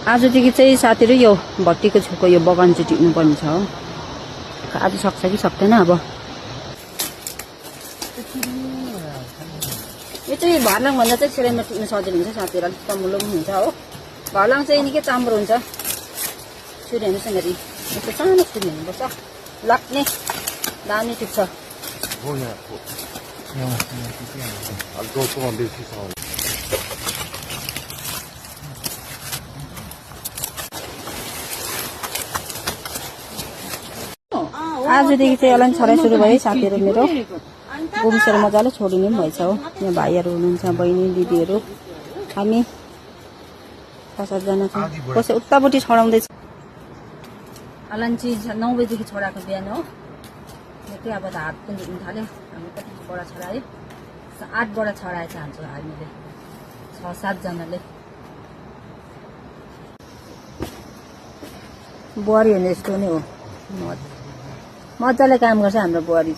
आजदेखि चाहिँ साथीहरू यो भट्टीको छेउको यो बगान चाहिँ टिप्नुपर्ने छ हो। आज सक्छ कि सक्दैन अब। यो चाहिँ भर्लाङ भन्दा चाहिँ सिलाइमा टिप्नु सजिलो हुन्छ साथीहरू, अलिक तमुलो पनि हुन्छ हो। भर्लाङ चाहिँ निकै चाम्रो हुन्छ। छुरी हेर्नुहोस् न यति यस्तो सानो छुरी हुनुपर्छ, लाग्ने दामी टिप्छ। आजदेखि चाहिँ एलाइन छराइ सुरु भयो साथीहरू, मेरो गोमिसहरू मजाले छोडिने पनि भएछ हो। यहाँ भाइहरू हुनुहुन्छ, बहिनी दिदीहरू, हामी 5-7 जना छौँ। कसै उतापट्टि छडाउँदैछ। एलाइन चाहिँ 9 बजीदेखि छोडाएको बिहान हो। त्यही अब त हात पनि दुख्नु थाल्यो। हामी कति बडा छडायो, 8 बडा छडाएछ हान्छ हामीले, 6-7 जनाले। बुहारी हुने यस्तो नै हो, मजाले काम गर्छ हाम्रो बुहारी।